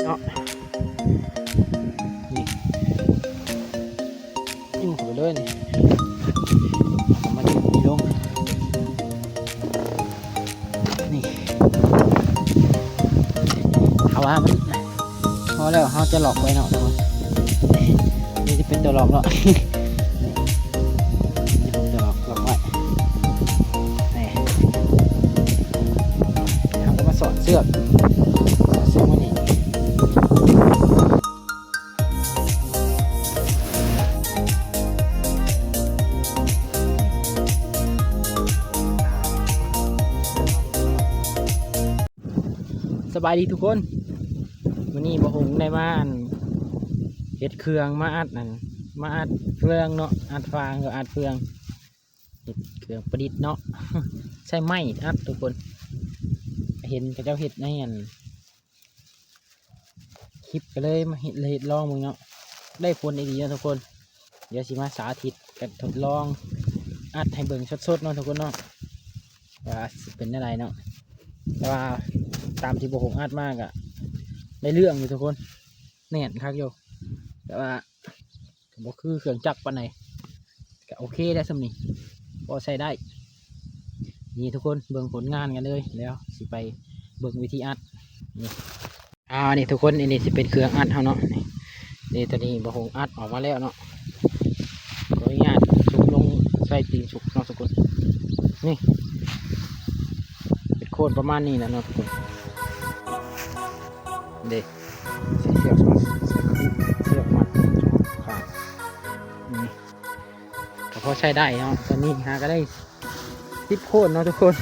ເນາະ ນີ້ ຢູ່ເຂົ້າໄປເລີຍນີ້ ເອົາມາຕິດນີ້ລົງ ນີ້ ເຮົາວ່າມັນພໍແລ້ວ ເຮົາຈະລັອກໄວ້ເນາະ ນີ້ຈະເປັນຕົວລັອກເນາະ ນີ້ຈະເປັນຕົວລັອກ ລັອກໄວ້ ນີ້ ເຮົາກໍມາສອດເຊືອກ ສອດເຊືອກມານີ້ ສະບາຍດີທຸກຄົນ ມື້ນີ້ບ່າວຫົງໄດ້ມາ ອັນ ເຮັດເຄື່ອງມາອັດ ອັນ ມາອັດເຟືອງເນາະ ອັດຟາງ ກໍອັດເຟືອງ ເຮັດເຄື່ອງປະດິດເນາະ ໃຊ້ໄມ້ອັດທຸກຄົນ ເຫັນເຂົາເຈົ້າເຮັດໃນ ອັນ ຄລິບ ກໍເລີຍມາເຮັດ ເຮັດລອງເບິ່ງເນາະ ໄດ້ຜົນອີ່ຫຼີເນາະທຸກຄົນ ດຽວຊິມາສາທິດການທົດລອງອັດໃຫ້ເບິ່ງສົດໆເນາະທຸກຄົນເນາະ ວ່າຊິເປັນແນວໃດເນາະ ແຕ່ວ່າຕາມທີ່ພວກຜົມອັດມາກໍໄດ້ເລື່ອງຢູ່ທຸກຄົນ ແໜ້ນຄັກຢູ່ ແຕ່ວ່າ ກໍບໍ່ຄືເຄື່ອງຈັກປານໃດ ກໍໂອເຄແລ້ວສ່ຳນີ້ ພໍໃຊ້ໄດ້ ນີ້ທຸກຄົນ ເບິ່ງຜົນງານກັນເລີຍ ແລ້ວຊິໄປເບິ່ງວິທີອັດ ນີ້ ອ່າ ນີ້ທຸກຄົນ ອັນນີ້ຊິເປັນເຄື່ອງອັດເຮົາເນາະ ນີ້ ນີ້ ຕອນນີ້ບ່າວຫົງອັດອອກມາແລ້ວເນາະ ຂໍອະນຸຍາດຊຸກລົງໃສ່ຕີນສຸກເນາະທຸກຄົນ ນີ້ ເປັນໂຄນປະມານນີ້ແຫຼະເນາະທຸກຄົນ ເດ້ ໃສ່ເຊືອກ ໃສ່ເຊືອກມັດຂ້າງ ນີ້ ກໍພໍໃຊ້ໄດ້ເນາະ ຕອນນີ້ຫາກໍໄດ້ສິບໂຄນເນາະທຸກຄົນ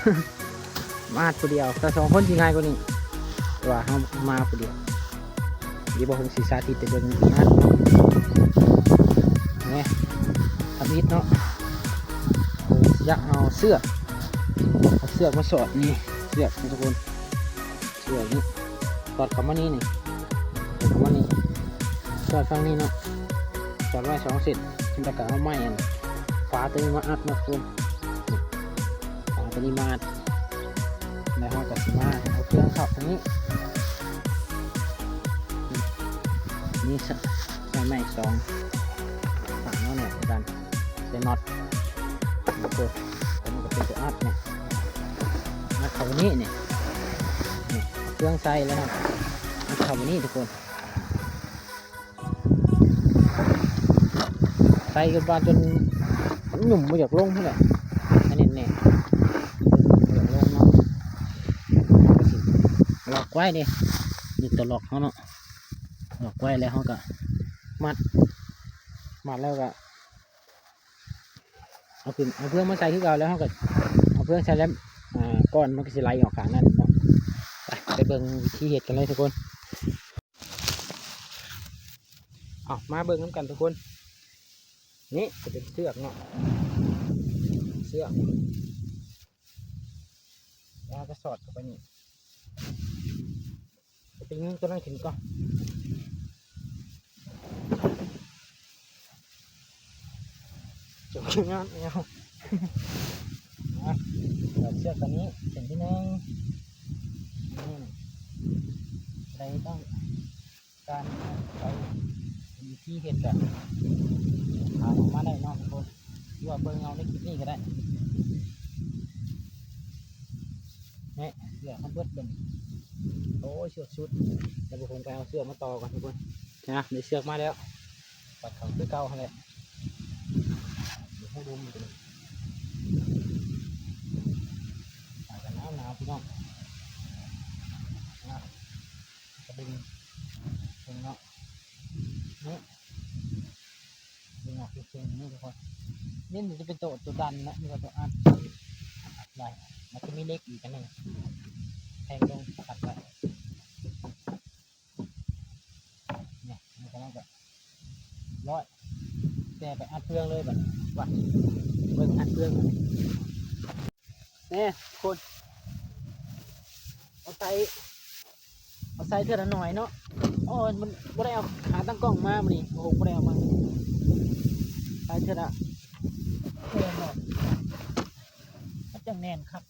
ມາອັດຜູ້ດຽວ ແຕ່ສອງຄົນຊິງ່າຍກວ່ານີ້ ແຕ່ວ່າເຮົາມາຜູ້ດຽວ ດຽວບ່າວຫົງຊິສາທິດໃຫ້ເບິ່ງອັດ ນີ້ ທຳອິດເນາະ ຢາກເອົາເຊືອກ ເອົາເຊືອກມາສອດ ນີ້ ເຊືອກນີ້ທຸກຄົນ ເຊືອກນີ້ ສອດເຂົ້າມານີ້ ນີ້ ເຂົ້າມານີ້ ສອດຝັ່ງນີ້ເນາະ ສອດໄວ້ສອງເສັ້ນ ແລ້ວກໍເອົາໄມ້ ອັນ ຝາຕົວນີ້ມາອັດເນາະທຸກຄົນ ຝາຕົວນີ້ມາອັດ ແລ້ວເຮົາກໍຊິມາເອົາເຄື່ອງເຂົ້າທາງນີ້ ນີ້ ໃສ່ໄມ້ສອງຂ້າງເນາະ ແໜບໃສ່ກັນ ໃສ່ນັອດ ໂອເຄ ຕົວນີ້ກໍເປັນຕົວອັດນີ້ ອັດເຂົ້ານີ້ ນີ້ ນີ້ ເຄື່ອງໃສ່ແລ້ວ ອັດເຂົ້ານີ້ທຸກຄົນ ໃສ່ຈົນວ່າ ຈົນຫຍຸ້ມບໍ່ຢາກລົງພຸ້ນແຫຼະ ໃຫ້ແໜ້ນໆ ບໍ່ຢາກລົງເນາະ ກໍຊິລັອກໄວ້ເດ້ ນີ້ຕົວລັອກເຮົາເນາະ ລັອກໄວ້ແລ້ວເຮົາກໍມັດ ມັດແລ້ວກໍ ເອົາຂຶ້ນ ເອົາເຟືອງມາໃສ່ຄືເກົ່າ ແລ້ວເຮົາກໍເອົາເຟືອງໃສ່ແລ້ວ ອ່າ ກ້ອນມັນກໍຊິໄຫຼອອກຂ້າງນັ້ນເນາະ ໄປ ໄປເບິ່ງວິທີເຮັດກັນເລີຍທຸກຄົນ ເອົາ ມາເບິ່ງນຳກັນທຸກຄົນ ນີ້ຈະເປັນເຊືອກເນາະ ເຊືອກ ແລ້ວເຮົາກໍສອດເຂົ້າໄປນີ້ ໄປງຶງຕົວນັ້ນຂຶ້ນກ່ອນ ຈົງງາມແອວ ມາ ເອົາເຊືອກຕົວນີ້ເສັ້ນທີໜຶ່ງ ນີ້ ໄດ້ຕ້ອງການໄປ ວິທີເຮັດກະຖາມອອກມາໄດ້ເນາະທຸກຄົນ ຫຼືວ່າເບິ່ງເອົາໃນຄລິບນີ້ກໍໄດ້ ແນ່ ເຊືອກເຮົາເບິດເບິ່ງ ໂອ້ຍ ເຊືອກສຸດ ແລ້ວບໍ່ຄົງໄປເອົາເຊືອກມາຕໍ່ກ່ອນທຸກຄົນ ນະ ໄດ້ເຊືອກມາແລ້ວ ປັດເຂົ້າຄືເກົ່າຫັ້ນແຫຼະ ເຮັດໃຫ້ດົມຢູ່ ອາກາດໜາວໆ ພີ່ນ້ອງ ນະ ກະດຶງເບິ່ງເນາະ ນີ້ ດຶງອອກເກັ່ງໆ ນີ້ທຸກຄົນ ນີ້ມັນຈະເປັນໂຕ ໂຕດັນເນາະ ນີ້ກໍໂຕອັດ ອັດໄວ້ ມັນຈະມີເຫຼັກອີກອັນໜຶ່ງ ແທງລົງ ອັດໄວ້ ນີ້ ນີ້ກໍ ແລ້ວກໍຮ້ອຍ ແຕ່ໄປອັດເຟືອງເລີຍບັດນີ້ ວ່າ ເບິ່ງອັດເຟືອງ ນີ້ທຸກຄົນ ເອົາໃສ່ ເອົາໃສ່ເທື່ອລະໜ້ອຍເນາະ ໂອ້ຍ ມັນບໍ່ໄດ້ເອົາຂາຕັ້ງກ້ອງມາມື້ນີ້ ໂອ້ໂຫ ບໍ່ໄດ້ເອົາມາ ໃສ່ເທື່ອລະ ເທື່ອລະໜ້ອຍ ມັນຈັ່ງແໜ້ນຄັກ.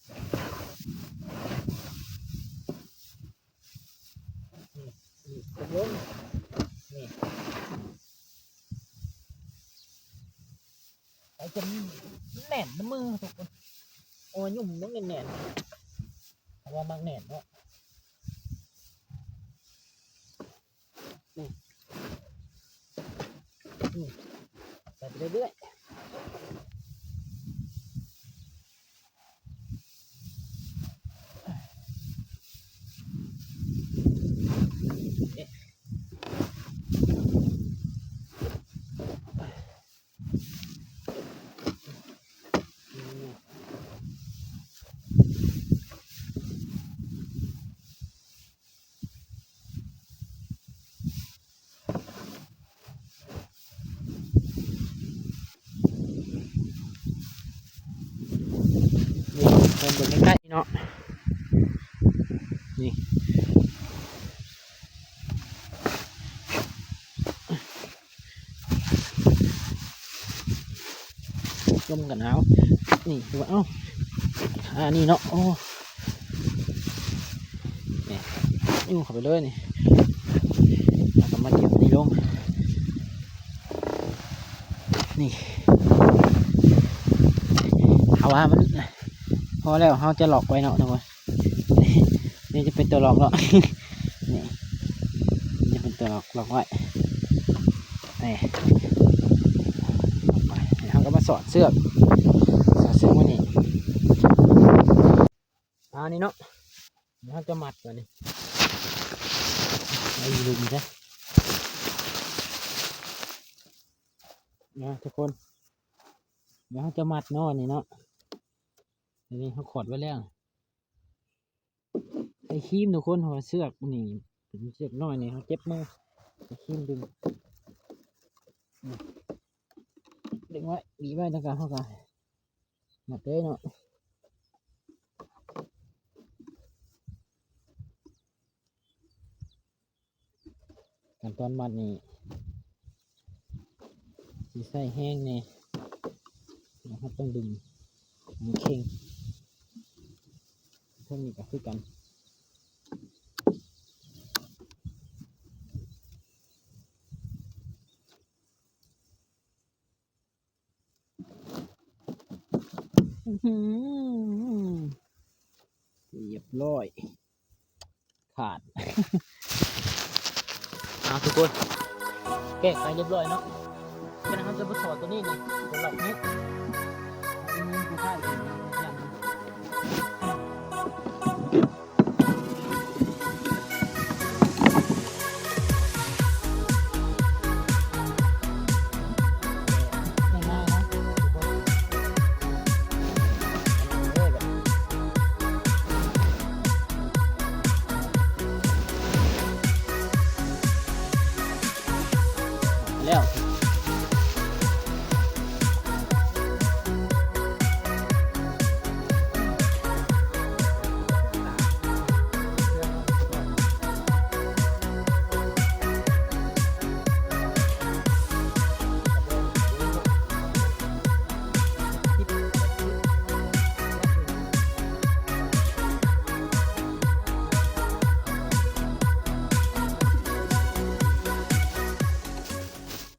ນີ້ ນີ້ ລົງ ນີ້ ໄປຈົນແໜ້ນນຳມືທຸກຄົນ. ໂອ້ຍ ຫຍຸ້ມຍັງແໜ້ນໆ ເພາະວ່າມັກແໜ້ນເນາະ. ນີ້ ນີ້ ໃສ່ໄປເລື້ອຍໆ. ນີ້ ເບິ່ງໃກ້ໆ ເນາະ ນີ້ ລົມກໍໜາວ ນີ້ ເອົ້າ ອ່າ ນີ້ເນາະ ໂອ້ ນີ້ ຍູ້ເຂົ້າໄປເລີຍນີ້ ແລ້ວກໍມາເກັບນີ້ລົງ ນີ້ ເຮົາວ່າມັນພໍແລ້ວ ເຮົາຈະລັອກໄວ້ເນາະ ທຸກຄົນ. ນີ້ຈະເປັນຕົວລັອກເນາະ ນີ້ຈະເປັນຕົວລັອກ ລັອກໄວ້ ນີ້ ໄປ ເຮົາກໍມາສອດເຊືອກ ສອດເຊືອກໄວ້ນີ້ ອ່າ ນີ້ເນາະ ດຽວເຮົາຈະມັດໄວ້ນີ້ ໃຫ້ລົມຊະ ນະ ທຸກຄົນ ດຽວເຮົາຈະມັດເນາະ ນີ້ເນາະ ນີ້ເຮົາຂອດໄວ້ແລ້ວ. ໃສ່ຄີມທຸກຄົນ ເພາະວ່າເຊືອກນີ້ເປັນເຊືອກນ້ອຍນີ້ ເຮົາເຈັບມື ໃສ່ຄີມດຶງ ດຶງໄວ້ ບີບໄວ້ ແລ້ວກໍເຮົາກໍມັດເລີຍເນາະ. ຂັ້ນຕອນມັດນີ້ຊິໃຊ້ແຮງແດ່ ເຮົາຕ້ອງດຶງ ດຶງເຄັ່ງ ເທິງນີ້ກໍຄືກັນ. ຮຽບຮ້ອຍ ຂາດ ເອົາ ທຸກຄົນ ແກະໄປຮຽບຮ້ອຍເນາະ. ຈາກນັ້ນເຮົາຈະມາຖອດຕົວນີ້ນີ້ ຕົວລັອກນີ້ ອືມ ຜູ້ຊາຍເປັນຫຍັງ